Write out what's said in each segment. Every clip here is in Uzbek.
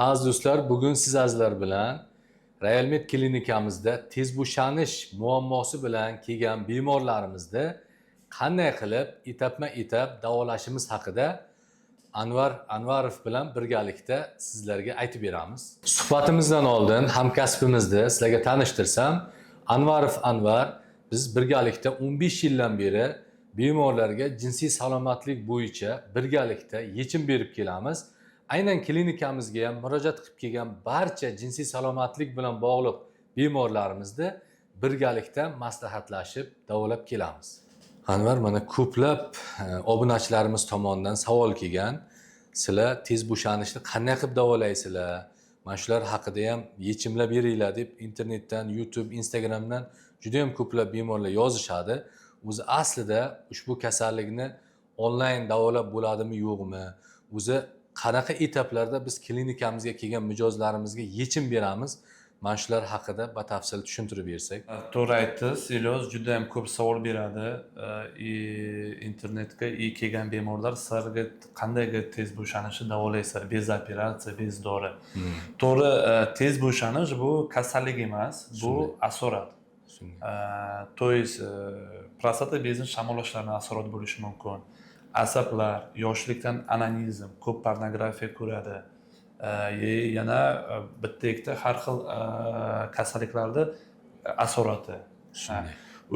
Aziz do'stlar, bugun siz azizlar bilan Realmed klinikamizda tez bo'shanish muammosi bilan kelgan bemorlarimizni qanday qilib etapma-etap davolashimiz haqida Anvar Anvarov bilan birgalikda sizlarga aytib beramiz. Suhbatimizdan oldin hamkasbimizni sizlarga tanishtirsam, Anvarov Anvar, biz birgalikda 15 yildan beri bemorlarga jinsiy salomatlik bo'yicha birgalikda yechim berib kelamiz. Aynan klinikamizga ham murojaat qilib kelgan barcha jinsiy salomatlik bilan bog'liq bemorlarimizni birgalikda maslahatlashib davolab kelamiz. Anvar, mana ko'plab obunachilarimiz tomonidan savol kelgan. Sizlar tez bo'shanishni qanday qilib davolaysizlar? Mana shular haqida ham yechimlar beringlar deb internetdan, YouTube, Instagramdan juda ham ko'plab bemorlar yozishadi. O'zi aslida ushbu kasallikni onlayn davolab bo'ladimi, yo'qmi? O'zi qanaqa etaplarda biz klinikamizga kelgan mijozlarimizga yechim beramiz? Mana shular haqida batafsil tushuntirib bersak. To'g'ri aytdingiz, Ilyos, juda ham ko'p savol beradi и internetga и kelgan bemorlar: "Sizlarga qanday tez bo'shanishni davolaysizlar без operatsiya, без dori?" To'g'ri, tez bo'shanish bu kasallik emas, bu asorat. То есть prostata bezini shamollashlarini asorati bo'lishi mumkin, asablar, yoshlikdan onanizm, ko'p pornografiya ko'radi, yana bitta ikkita har xil kasalliklarni asorati.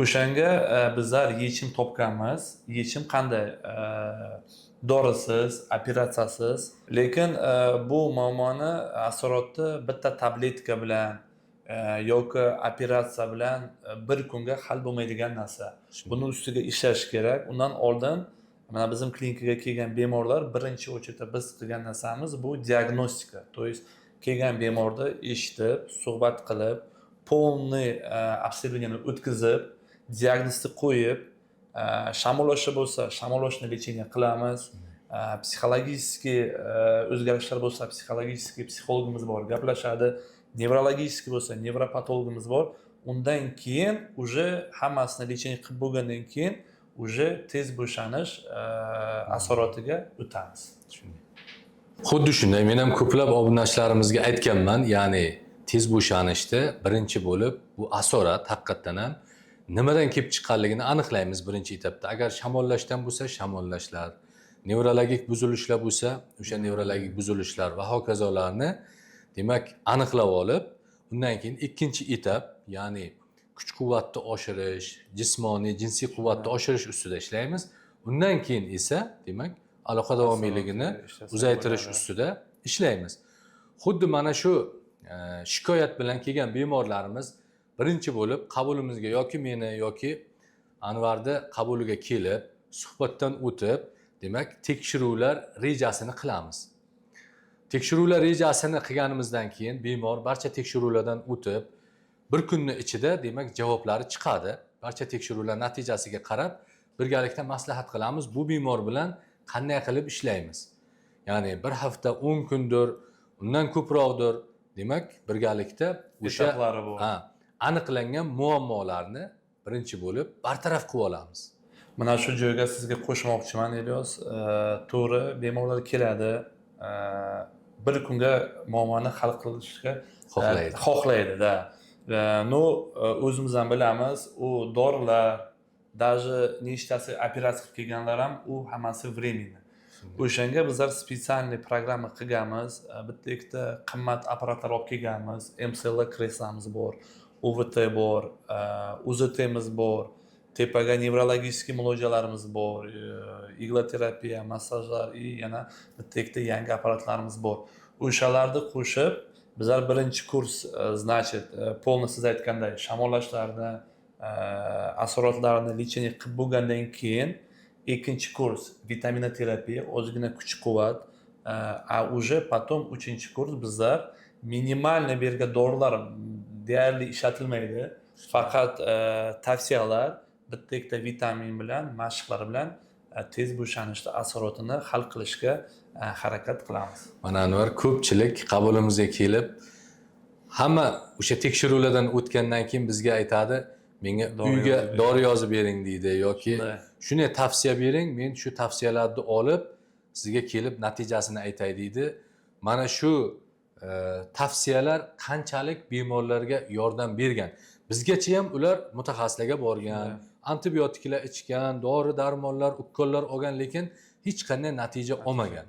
O'shanga bizlar yechim topganmiz. Yechim qanday? Dorisiz, operatsiyasiz, lekin bu muammoni, asoratni bitta tabletka bilan yoki operatsiya bilan bir kunga hal bo'lmaydigan narsa. Buni ustiga ishlash kerak. Undan oldin mana bizim klinikaga kelgan bemorlar, birinchi очередь da biz qilgan narsamiz bu diagnostika, то есть kelgan bemorni eshitib, suhbat qilib, полный обследование ni o'tkazib, diagnozni qo'yib, shamollashi bo'lsa, shamollashni лечение qilamiz, психологический o'zgarishlar bo'lsa, психологический psixologimiz bor, gaplashadi, nevrologический bo'lsa, nevropatologimiz bor. Undan keyin уже hammasini лечение qilib bo'lgandan keyin уже tez bo'shanish asoratiga o'tamiz. Xuddi shunday, men ham ko'plab obunachilarimizga aytganman, ya'ni tez bo'shanishda birinchi bo'lib bu asorat haqiqatdan ham nimadan kelib chiqqanligini aniqlaymiz birinchi etapda. Agar shamollashdan bo'lsa, shamollashlar, nevrologik buzilishlar bo'lsa, o'sha nevrologik buzilishlar va hokazolarni, demak, aniqlab olib, undan keyin ikkinchi etap, ya'ni kuch quvvatni oshirish, jismoniy, jinsiy quvvatni oshirish ustida ishlaymiz. Undan keyin esa, demak, aloqa davomiyligini ishlasa uzaytirish bo'ladi. ustida ishlaymiz. Xuddi mana shu shikoyat bilan kelgan bemorlarimiz birinchi bo'lib qabulimizga yoki meni, yoki Anvarni qabuliga kelib, suhbatdan o'tib, demak, tekshiruvlar rejasini qilamiz. Tekshiruvlar rejasini qilganimizdan keyin bemor barcha tekshiruvlardan o'tib, bir kunni ichida, demak, javoblari chiqadi. Barcha tekshiruvlar natijasiga qarab birgalikda maslahat qilamiz, bu bemor bilan qanday qilib ishlaymiz. Ya'ni bir hafta, 10 kundir, undan ko'proqdir, demak, birgalikda o'sha Etaplari bor. Ha, aniqlangan muammolarni birinchi bo'lib bartaraf qilib olamiz. Mana shu joyga sizga qo'shmoqchiman, Ilyos. To'g'ri, bemorlar keladi, bir kunga muammoni hal qilishga xohlaydi. Xohlaydi да. Ну, o'zimiz ham bilamiz, u dorilar, даже nechtasi operatsiya qilib kelganlar ham, u hammasi временно. O'shanga bizlar специальный programma qilganmiz, bitta ikkita qimmat apparatlar olib kelganmiz, MCL kreslomiz bor, УВТ bor, УЗТ miz bor, tepaga nevrologический muolajalarimiz bor, иглотерапия, massajlar и yana bitta ikkita yangi apparatlarimiz bor. O'shalarni qo'shib bizlar birinchi kurs, значит, полный, siz aytganday, shamollashlarni, asoratlarni лечение qilib bo'lgandan keyin ikkinchi kurs vitaminoterapiya, ozgina kuch quvvat, а уже потом uchinchi kurs bizlar минимальный, bu yerga dorilar deyarli ishlatilmaydi, faqat tavsiyalar, bitta ikkita vitamin bilan, mashqlar bilan tez bo'shanishni asoratini hal qilishga harakat qilamiz. Mana, Anvar, ko'pchilik qabulimizga kelib, hamma o'sha tekshiruvlardan o'tgandan keyin bizga aytadi, menga Dori uyga yozib bering. Dori yozib bering deydi yoki Shunday. shunday tavsiya bering, men shu tavsiyalarni olib sizga kelib natijasini aytay deydi. Mana shu Tavsiyalar qanchalik bemorlarga yordam bergan? Bizgacha ham ular mutaxassislarga borgan, antibiotiklar ichgan, dori darmonlar, ukollar olgan, lekin hech qanday natija olmagan.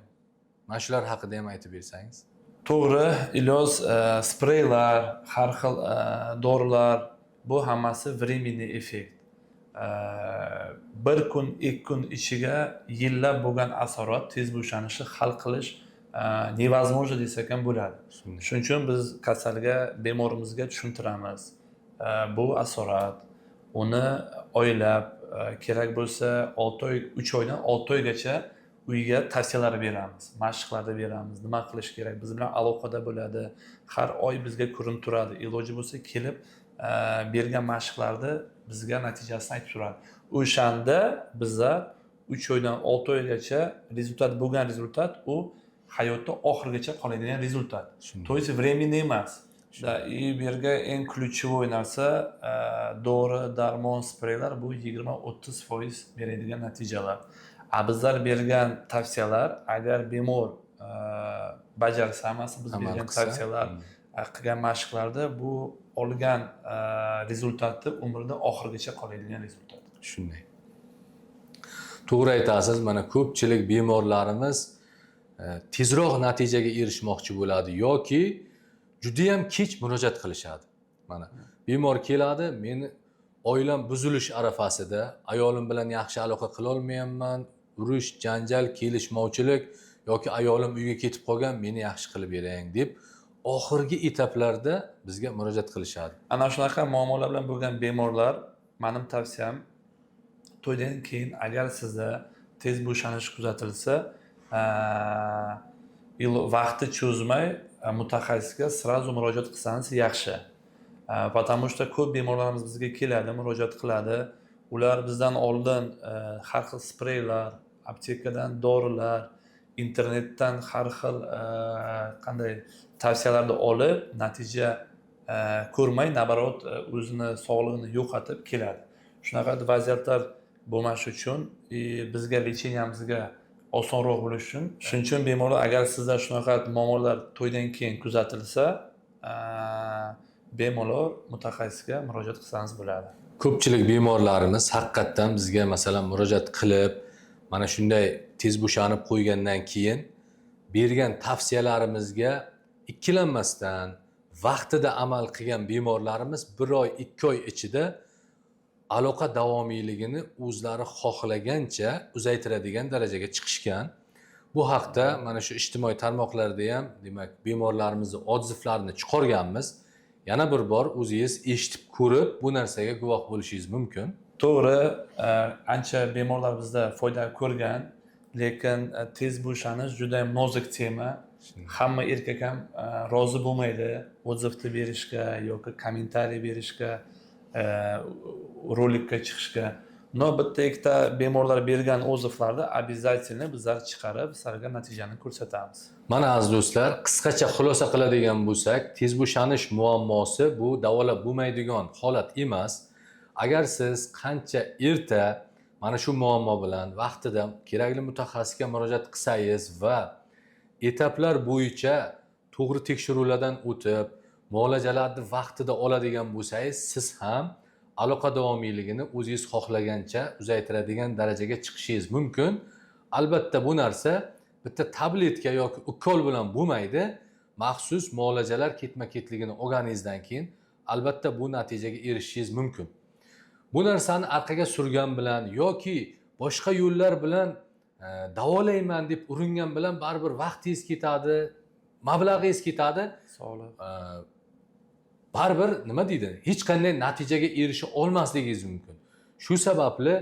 Mana shular haqida ham aytib bersangiz. To'g'ri, Ilyos, spreylar, har xil dorilar, bu hammasi временный эффект. Bir kun, 2 kun ichiga yillab bo'lgan asorat, tez bo'shanishni hal qilish невозможно desak ham bo'ladi. Shuning uchun biz kasalga, bemorimizga tushuntiramiz. Bu asorat, uni oylab, kerak bo'lsa 6 oy, 3 oydan 6 oygacha uyga tavsiyalar beramiz, mashqlarni beramiz, nima qilish kerak, biz bilan aloqada bo'ladi, har oy bizga ko'rinib turadi, iloji bo'lsa kelib bergan mashqlarni bizga natijasini aytib turadi. O'shanda bizlar 3 oydan 6 oygacha результат bo'lgan, результат u hayotda oxirigacha qoladigan результат. То есть временный emas. Да, и bu yerga eng ключевой narsa, dori darmon, spreylar bu 20-30% beradigan natijalar. A bizlar bergan tavsiyalar, agar bemor bajarsa hammasi biz Amal bergan qilsa, tavsiyalar, qilgan mashqlarda, bu olgan результат i umrida oxirigacha qoladigan результат. Shunday. To'g'ri aytasiz, mana ko'pchilik bemorlarimiz tezroq natijaga erishmoqchi bo'ladi yoki judayam kech murojaat qilishadi. Mana bemor keladi, meni oilam buzilish arafasida, ayolim bilan yaxshi aloqa qilolmayapman, urush, janjal, kelishmovchilik yoki ayolim uyga ketib qolgan, meni yaxshi qilib bering deb oxirgi etaplarda bizga murojaat qilishadi. Ana shunaqa muammolar bilan bo'lgan bemorlar, mening tavsiyam, to'ydan keyin agar sizda tez bo'shanish kuzatilsa, vaqtni cho'zmay mutaxassisga сразу murojaat qilsangiz yaxshi. Потому что ko'p bemorlarimiz bizga keladi, murojaat qiladi. Ular bizdan oldin har xil spreylar, aptekadan dorilar, internetdan har xil qanday tavsiyalarni olib, natija ko'rmay, наоборот, o'zini sog'lig'ini yo'qotib keladi. Shunaqa vaziyatlar bo'lmashi uchun и bizga лечения mizga osonroq bo'lishi uchun, shuning uchun bemorlar, agar sizda shunaqa muammolar to'ydan keyin kuzatilsa, bemalol mutaxassisga murojaat qilsangiz bo'ladi. Ko'pchilik bemorlarimiz haqiqatdan bizga, masalan, murojaat qilib, mana shunday tez bo'shanib qo'ygandan keyin bergan tavsiyalarimizga ikkilanmasdan vaqtida amal qilgan bemorlarimiz bir oy, 2 oy ichida aloqa davomiyligini o'zlari xohlagancha uzaytiradigan darajaga chiqishgan. Bu haqda mana shu ijtimoiy tarmoqlarda ham, demak, bemorlarimizni отзыв larini chiqarganmiz. Yana bir bor o'zingiz eshitib, ko'rib, bu narsaga guvoh bo'lishingiz mumkin. To'g'ri, ancha bemorlar bizda foyda ko'rgan, lekin tez bo'shanish juda ham nozik tema. Hamma erkak ham rozi bo'lmaydi отзыв ni berishga yoki комментарий berishga, rolikka chiqishga. Но bitta ikkita bemorlar bergan отзыв larni обязательно bizlar chiqarib, sizlarga natijani ko'rsatamiz. Mana, aziz do'stlar, qisqacha xulosa qiladigan bo'lsak, tez bo'shanish muammosi bu davolab bo'lmaydigan holat emas. Agar siz qancha erta mana shu muammo bilan vaqtida kerakli mutaxassisga murojaat qilsangiz va etaplar bo'yicha to'g'ri tekshiruvlardan o'tib, muolajalarni vaqtida oladigan bo'lsangiz, siz ham aloqa davomiyligini o'zingiz xohlagancha uzaytiradigan darajaga chiqishingiz mumkin. Albatta, bu narsa bitta tabletka yoki ukol bilan bo'lmaydi. Maxsus muolajalar ketma ketligini olganingizdan keyin albatta bu natijaga erishishingiz mumkin. Bu narsani orqaga surgan bilan yoki boshqa yo'llar bilan davolayman deb uringan bilan baribir vaqtingiz ketadi, mablag'ingiz ketadi. Sog'liq. Baribir, nima deydi, hech qanday natijaga erisha olmasligingiz mumkin. Shu sababli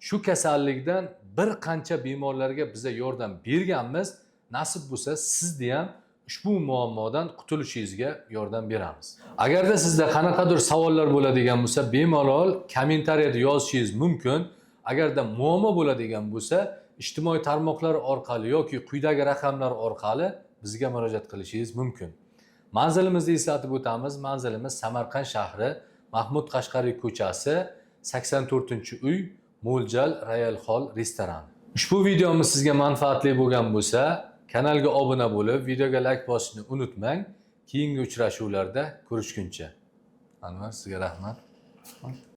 shu kasallikdan bir qancha bemorlarga biza yordam berganmiz. Nasib bo'lsa, sizni ham ushbu muammodan qutulishingizga yordam beramiz. Agarda sizda qanaqadir savollar bo'ladigan bo'lsa, bemalol kommentariyada yozishingiz mumkin. Agarda muammo bo'ladigan bo'lsa, ijtimoiy tarmoqlar orqali yoki quyidagi raqamlar orqali bizga murojaat qilishingiz mumkin. Manzilimizni eslatib o'tamiz. Manzilimiz Samarqand shahri, Mahmud Qashqariy ko'chasi, 84-uy, Mo'ljal Royal Hall restorani. Ushbu videomiz sizga manfaatli bo'lgan bo'lsa, kanalga obuna bo'lib, videoga layk bosishni unutmang. Keyingi uchrashuvlarda ko'rishguncha. Anvar, sizga rahmat.